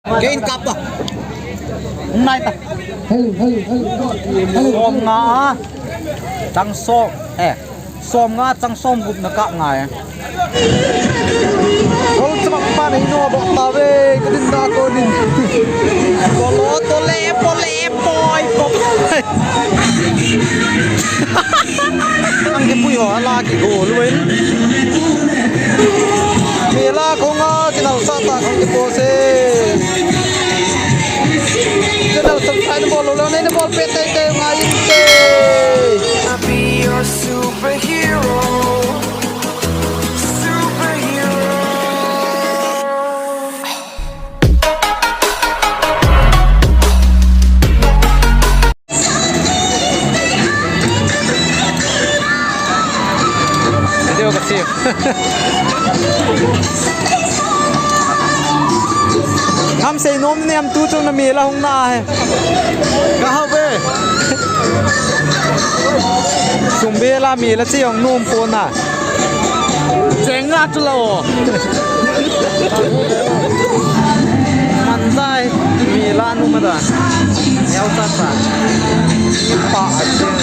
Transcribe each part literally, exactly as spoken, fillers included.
Kein kap a. Nai ta. Hello, hello, hello. Hello. Som nga. Chang som. Eh. Som nga chang som gup na kap ngai. Gol chama pa nei no bol ta ve. Kadin da ko din. Bolo tole pole poi pop. Ang kipui ho, ala kigol uvin. Mela khonga kinalsah tah khong kipoh se. Channel subscribe bol lou le, nei bol peh teitei ngai inte. I'll be your superhero. Superhero. Video ka save. Ham sei nom nem tu chung na mela hung na he. Ka ha ve. Sum bela mela chi hung nom po na. Cheng a chu la o. Man zai, mela nu ma da. Yau ta ta. Pa a cheng.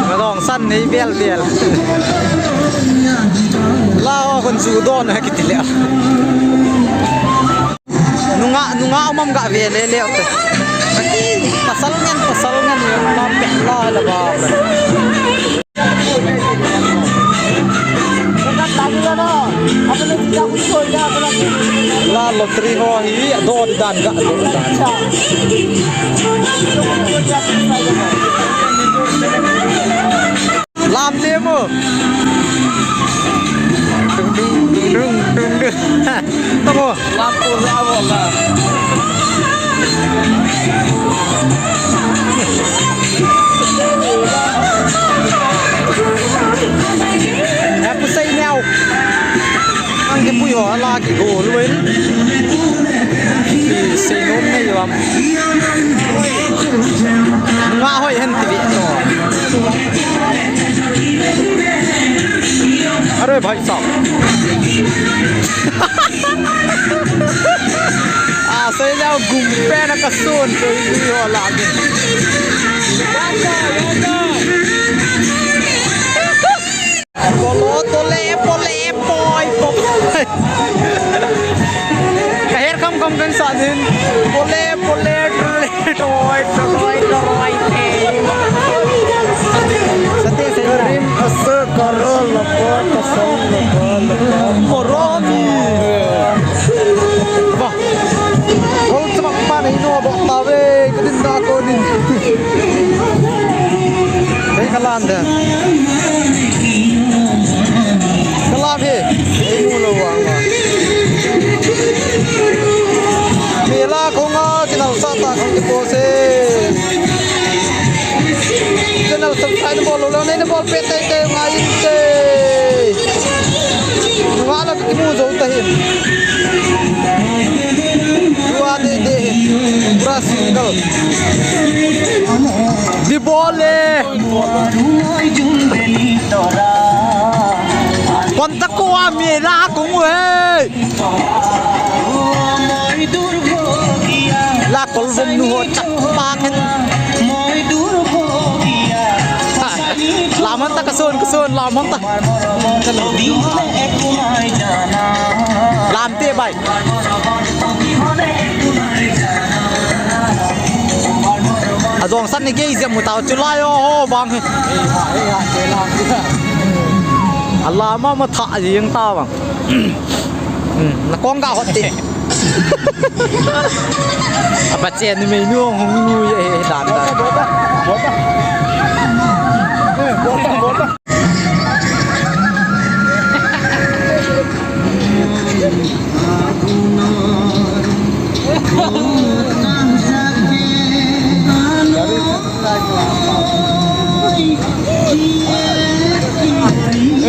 Nga dong san nei bel bel. La o kon su don ha kiti le. Nunga, nunga umam ga ve le le. Pasal ngen, pasal ngen, ma pe la la ba. La lottery ho hi, do dan ga, do dan. Lam te mo. Dung, dung, dung, dung, dung. Tamo. Lam po la mo la. Aku sei neo. Ang kipui ho, ala kigol uvin. Sei nom nei vam. Nga hoi hen ti vi to. Are bhai sahab. A, sei le gum pe na ka sun, sei le ho la ke. Polo, tole, pole, poi, pop. Ka her kham kham kan sa din. Pole, pole, tole, toi, toi, toi, eh. Sate, sate. Karim, asa, kara, lapa, kasang, lapa, lapa. Moromi. Bah. Gol chama pa nei no bol ta ve, kadin da ko din. Kei kalam de. Kalam he. Ei mu lou vang a. Mela khonga kinalsah tah khong kipoh se. Channel subscribe bol lou le, nei bol peh teitei ngai inte. Nunga la kimu jou ta hi. Tua de de hi. Pura single. Di bol le. Kon ta ko a mela khong he. La kol vom nu ho chak pa khen. Lam hon ta ka son, ka son, lam hon ta. Lam te bai. A jong san ni gei jep mu tau chu lai o ho bang. A lam a ma tha jing ta bang. Hmm, na kong ga hot te. A pa che ni mei nu hung nu ye he dan dan. Bota, bota. Eh, bota, bota.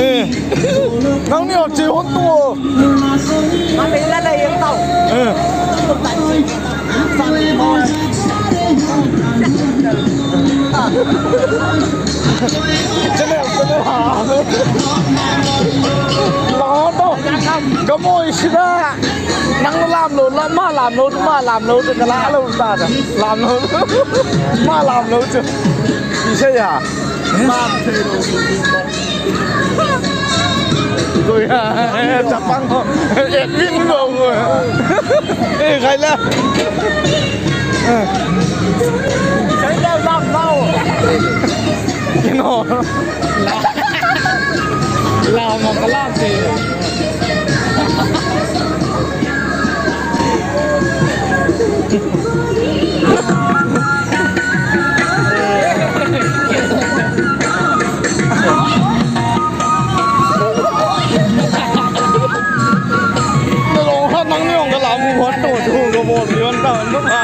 Eh. Nang ni hot chi hot tu. Ma pe la la yeng tau. Eh. Channel, channel. Lamto. Kamo isida. Nang lamlo, lam ma lamlo, ma lamlo, ka la lo ta da. Lamlo. Ma lamlo chu. Isa ya. Ko ya. Chapang ko. Edwin ko. Eh, kaila. Kaila lamlo. Kino. Lau ma kalam te. Nalong khat nang ni ong kalam mu hot to tu ko bol yon ta no ma.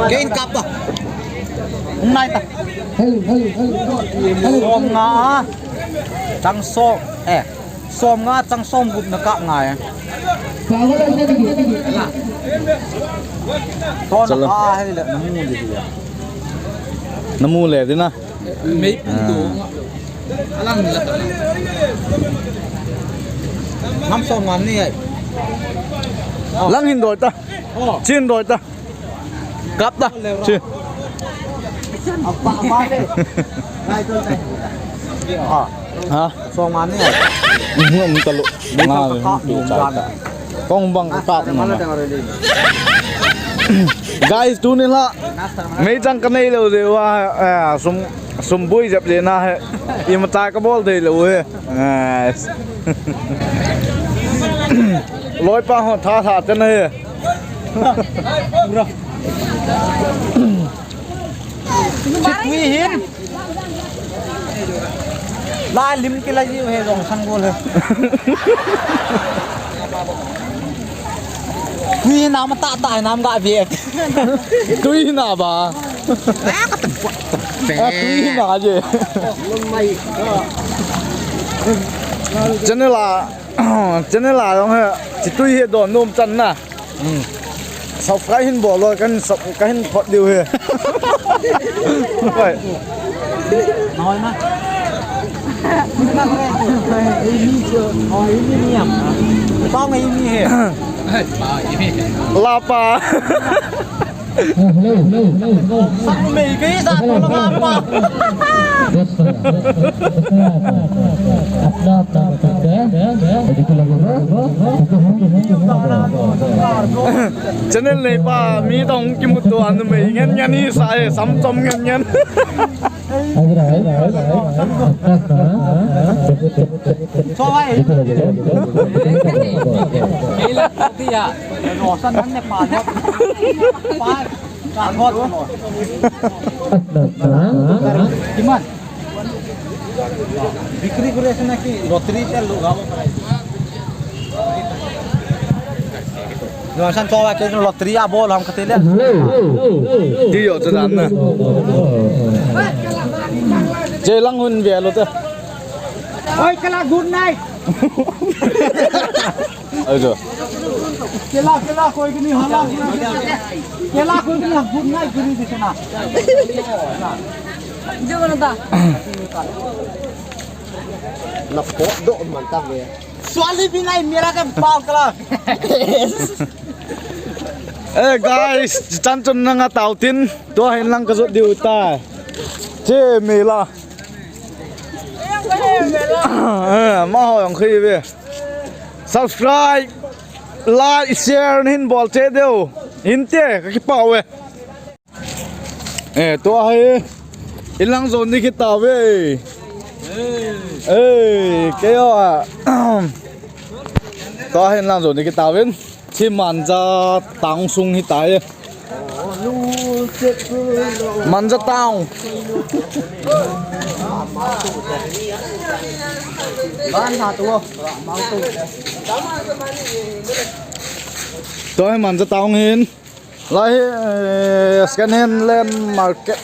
Kein kapa. Nai ta. Som nga. Chang som. Eh. Som nga chang som gup na kap ngai. Ton na pa hai le na mu le dia. Na mu le dina. Mei pun tu. Alang la. Nam som nga ni ai. Lang hin doi ta. Oh. Chin doi ta. Kap ta. Chi. Ha? Song mani. Ngam talu. Nga ni. Kong bang kap na. Guys, tuni la. Mei chang ka nei lou de wa, eh, sum, sum bui jep de na he. Ima cha ka bol de lou he. Yes. Loi pa ho tha tha te na he. Chitwi hin. Lai lim kila jiu he jong sang gol he. Twi hin nam ta ta nam ga ve. Twi hin na ba. Ah, twi hin na je. Channel a, channel a jong he. Chitwi he don nom chan na. Hmm. Subscribe hin bol loi, kan sub, kan hin phot diu he. Oi. Hoi na. Hoi ni niam. Tong ni ni he. Lapa. Hello, hello, hello, hello. Sa mei kei sa ko lapa. Yes, sir. Yes, sir. Yes, sir. Apna, apna, apna. Channel nei pa mi tong kimu to an mei ngen ngen ni sa e sam chom ngen ngen. Chua e. Ei la tia. Ro san ne pa. Pa. Ka thot. Kiman. Bikri kore ase na ki lottery te lugabo parai. Johnson to wa ke lottery a bol ham kate le. Ti yo chu dan na. Je lang hun ve lo te. Oi, kala good night. Ajo. Kela, kela, koi kini hala. Kela, koi kini good night kini di sana. Jo na da. Na pot do man ta ve. Swali binai mera ke bal kala. Eh, guys, chan chun nanga tautin, tua hin lang ka jot diu ta. Che mela. Eh, ma ho jong khi ve. Subscribe, like, share nahin bol cheh diu. Hinte, ka kipah uve. Eh, tua hi. Inlang jon ni kit tauve. Eh, keiho a. Tua hi inlang jon ni kit tauvin. Chi Manja town sung hi tai. Manja town. Ban ha tu. Toi man ja taung hin. Lai hi, eh, second hand land market.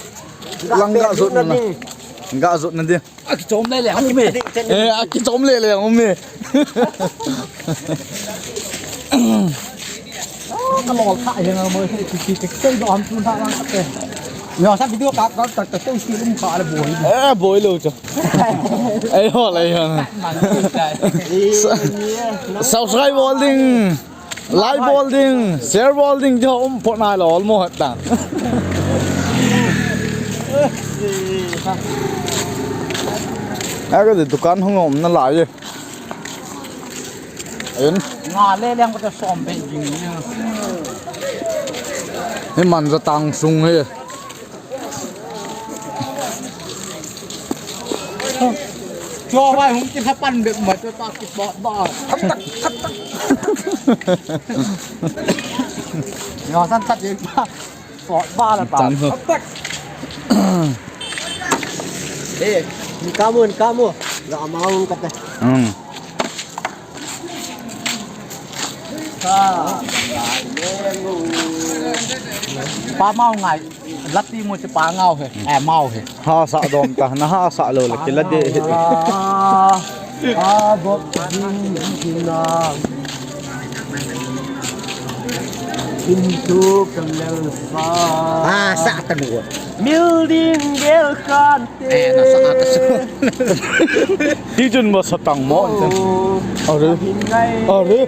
Lang ga jot na. Ga jot na ding. Akichom le le ang um e. Eh, akichom le le ang um e. Ka lol kha yang mo ki ki ki ki do am tun tha lang ka te. Yo sa video ka ka ka ka to si um kha le boi. Eh, boi lo cho. Ei ho le yo. Subscribe bol ding. Like bol ding, share bol ding, jo um pho nai lo, almost het ta. Aga de dukan hung um na lai. En. Nga le leng ko som be jing ni. Ni man ja tang sung he. Cho vai hung ki thapan be ma cho ta ki bot ba. Yo san tat ye ba. Bot ba la ta. Tan ho. Eh, ni kamu, ni kamu. Ya maun kata. Hmm. Pa mau ngai. Lati mo si pa ngau he. Eh, mau he. Ha sa dom ta, na ha sa lo le kila de. Ah, ah, bok ding ding na. Pintu kamel sa. Ah, sa ta mo. Milding bel kan. Eh, na sa ka sa. Ti jun mo sa tang mo. Are. Are.